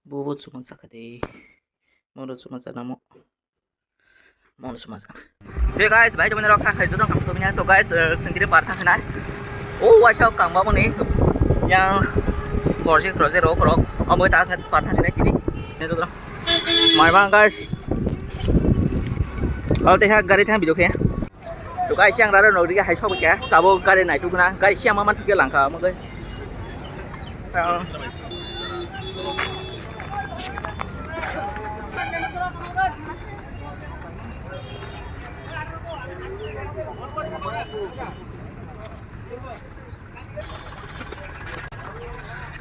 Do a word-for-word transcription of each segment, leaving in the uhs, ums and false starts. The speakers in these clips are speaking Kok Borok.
Bo bo chuma chakha de. Moro chuma chana mo. Moro chuma chana. Te guys, bhai, tumani rok kha khai jodong kam tumani. To guys, eh, singkiri par thang sinai. O waisa kang ba moni. Yang project project rok rok. Amo ta kha par thang sinai tini. Ne jodong. Mai bang guys. Al te ha gari thang bijo khe. To guys, yang raro nogri hai sok kya. Tabo gari nai tukuna. Guys, siang ma man thuk langka. Mo guys.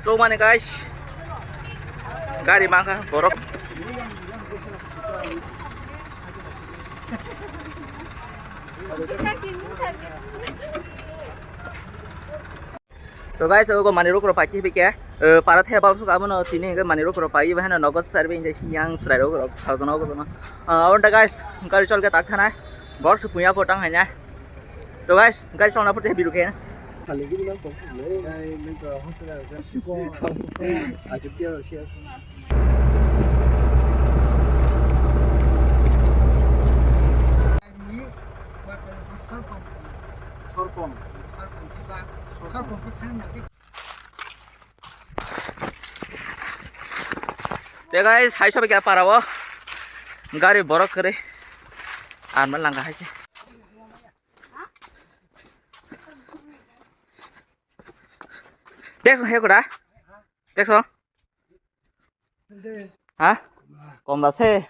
To mane guys, gari mangkha borok. To guys, ogo manwi rok rok pai khe bike, eh, para the bal suk abono tini hwnkhe manwi rok rok pai, eba hano nogo sar be injai yang srai rok rok thajana ogo jana. Ah, onta guys, gari chol khe tak thanai, bor su puya potang hainai. To guys, gari chol na photo video khe. Te guys, hai sobe kya para o gari borok kere arma langa hai se. Bek song he kuda? Bek song? Ha? Komla se.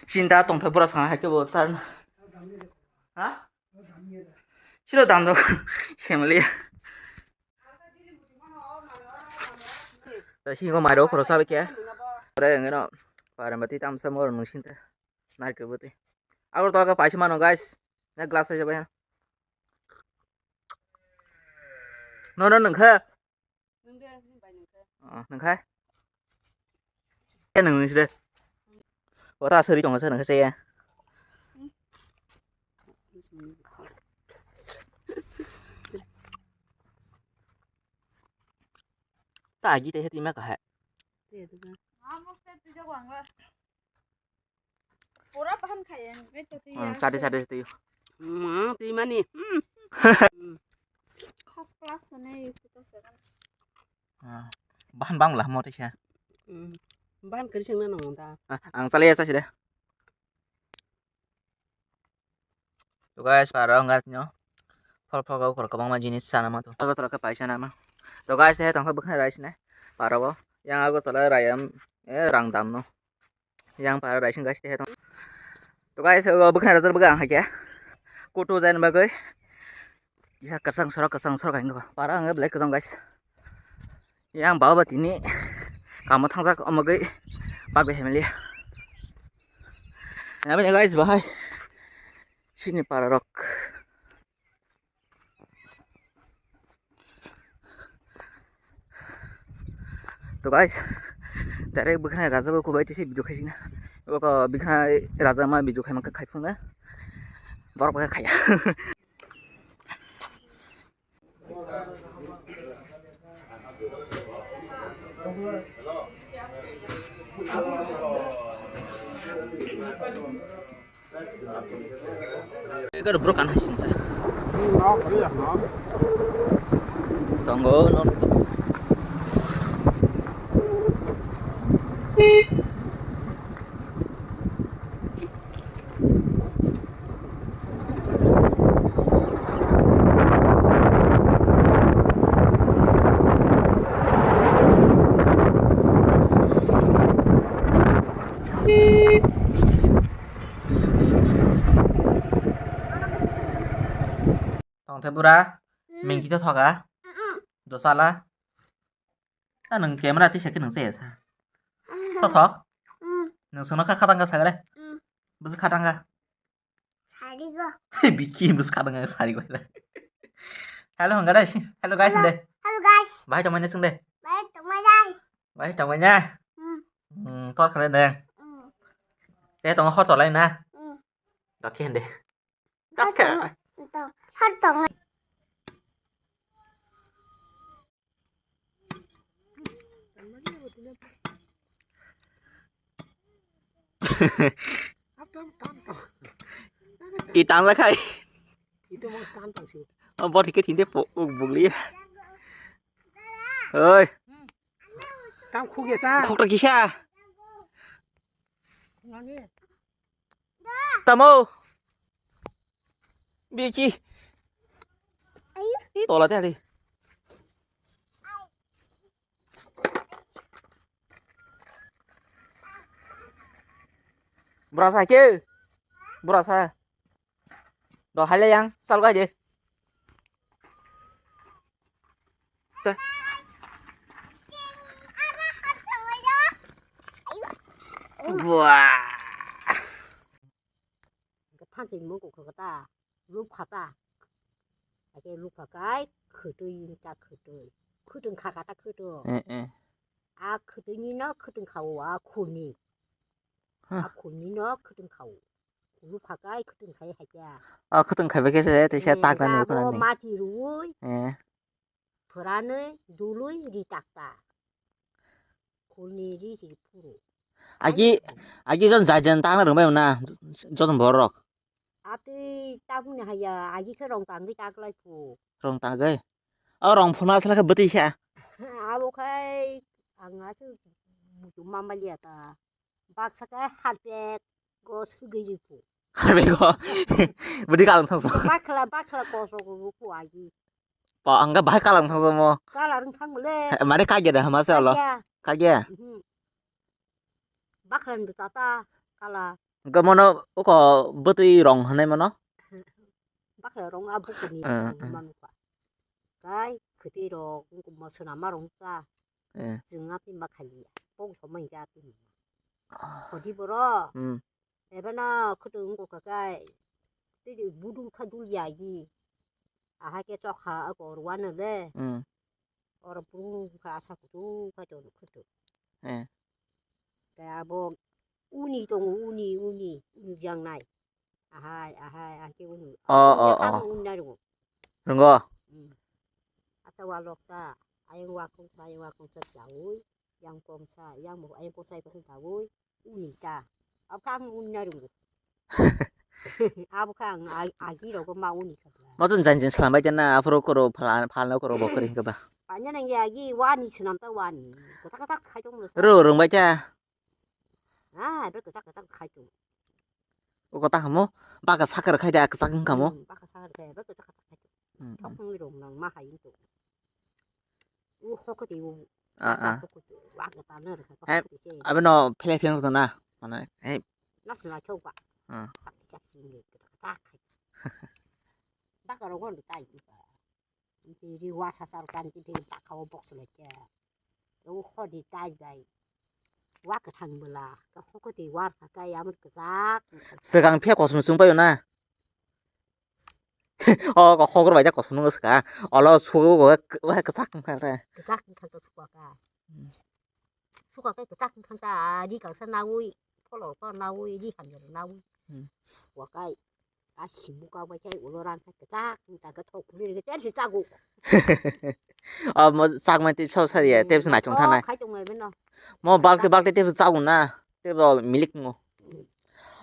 Chinta tongthok bura song hai ke bo sar. Ha? Siro dam do. Semli. Ta singo mairo khoro sabe ke. Ore ngeno. Pare mati tam sa mor nung sinta. Narke bote. Agor to ka paisa mano guys. Na glass aja ba. No no nung kha. Nung de, nung bai nung kha. Ah, nung kha. Ke nung nung sire. Wata seri tong sa nung kha se. Ta agi te heti ma ka hai. Te tu ka. Pura bahan kaya, itu tu ya. Sade sade tu. Hmm, tu mani. Hmm. First class na use tu seven. Bahan bang lah mau tisa. Hmm. Bahan kari sing na nong ta. Ang sale ya sasi deh. To guys, para wngkha tino. Phol phol kok khor kwbangma jinis sana ma to. Agartala khe paisa nama. To guys, he tongkha bwkhwnai rice ne. Para bo. Yang Agartala rayam, eh, rang dam no. Yang para rice guys, he tong. To guys, o bwkhwnai rajak bwkha ang hakya. Kutu jain bagwi. Kisa kwchang sorok, kwchang sorok ang para ang belai kwchang guys. Yang baba tini kamo thangjak omogwi bagwi hemeli. Nabini guys bahai sini para rok. To guys, direct bwkhwnai raja bo kubai tisi video khaisina. Bwkha bwkhwnai raja ma video khaima kha khaiphungna. Borok bwkha khaya. Ego bro kan hai sungsa. Tongo no to. Tongthai bura, mengki to thoka, dosala. Ah, nwng camera tisa khe nwng chaya sa. Thothok. Nwng sono kha khatang kha sagre. Bwswk khatang kha. Sarigo. Biki bwswk khatang kha sarigo. Hello hwnga dai. Hello guys hwnde. Hello guys. Bahai tongmani swngde. Bahai tongmani. Bahai tongmani. Hmm, tor khlai de. Te tongo hor tolai na. Dokhe hwnde. Dokhe. Har tong. Har tong. I tang la khai. Itu mau tang tang sih. Oh, bot hike thinde po uk bugli. Oi. Tam khuk ya sa. Khuk ta kisa. Nani? Tamo. Biki. Ih, tola tadi. Berasa ke? Berasa. Dol hai le yang, sal ga je. Sa. Buah. Hwnkhe thanching mung kukho khe ta, lukha ta. Hakhe lukha kai khwtwi ta khwtwi. Khwtwng kha kha ta khwtwng. Eh, eh. A khwtwini no khwtwng kha o a khulni. Huh. A khulni no khwtwng kha o. Lukha kai khwtwng khai hakhe. A khwtwng khai bai khe se teisa Eh, takna ni rabo khwnani. Mati rwui. Eh. Phwranwi dului ri takta. Khulni ri si phuru. Agi, agi jon jai jon tangna rwngbai na, joton borok. Atwi tabukni haya, agi khe rong tangwi taklai phu. Rong tangwi? O rong phuna asla khe bwtwi sa. Abo khai ang aswk muchung mamalia ta. Baksa khe harpek go sugwi ri phu. Harpek go? Bwtwi kalang thangsa. Bakla, bakla kosok rw phu agi. Pa, ang khe bahai kalang thangsa mo. Kalang thang le. He, mare kagya da hama se alo. Kagya. Kagya? Mhm. Bakla ni bwsa ta kala. Hwnkhe mono uko bwtwi rong hwnwi mono? Bakla rong a buku ni Eh, rong eh. Manu pa. Kai khwtwi rok, wngkha mo swnam ma rong ta. Eh. Chwng a pima khali. Pok somai hwnkhe a pima. Ah. Khodi boro. Hmm. Eba no khwtwng wngkha kai. Tei budu kha dul ya yi. Aha khe chokha ako rwano le. Hmm. Oro brum kha asa kutu kha chon khwtwng. Eh. Tei abo uni tongo, uni, uni, uni jangnai. Ahai, ahai, ahai khe uni. Oh, oh, Tamo oh. Uni na rwngo. Rwngo? Hmm. Asa walok ta, ayang wakong sa, ayang wakong sa chawi, yang kong sa, yang mo, ayang kong sa, ayang kong sa chawi, uni ta. Abo kha ang uni na rwngo. Abo kha ang ag-, agi rogo ma uni kha. Mo tun jan jan salam bai na, aphuru koro phala, phalna koro bo kori kaba. Panya nang ya agi wani swnam ta wani. Kota kota khai tong lo. Ro rwng bai ta. Ah, ebe kwchak kwchak khai tong. O kota hamo, baka sakar khai da kwchak wngkha mo. Hmm, baka sakar khai, ebe kwchak kwchak khai tong. Hmm, hmm. Thok wngwi rong nang ma hai wng tong. U hokoti u. Ah, ah. Hokoti, wa kwtal na rwkha, eh, hokoti se. Abeno phele phele wngkha na, mane, eh. Nasna khok ba. Ah. Sakti sakti wngwi kwchak kwchak khai. Baka rogon tai. Ri wa sasal kan ti phiri baka o box lai khe. O khodi tai bai. Wa kwthang bwla. Ka hokoti war kha kai amon kwchak. Swkang phiya kosom sung paio na. O ko hogor bai ja kosom nung swka. Olo sugo go wa kwchak wngkha re. Kwchak wngkha to thukwa ka. Hmm. Suka kai kwchak wngkha ta, ri kangsa nawi, pholor ko nawi, ri hamya nawi. Hmm. Wa kai, a sibu ka bai kai ulo ran kai kwchak wngkha ka thok kuli ri kai si chagu. O mo chak mai tip so sari ya, hmm, tip se naichong thanai. Khai tong mai beno. Mo bakte bakte tip chagu na, tip milik ngo.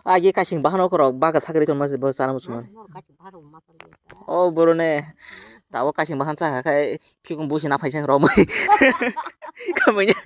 Agi kasing bahan okorok baga sakri tongma se bo chana muchungmani. Mor kasing bahan rok ma tongma. O borone. Tabo kasing bahan cha khai phikung busi na phaisang romwi. Kamanya.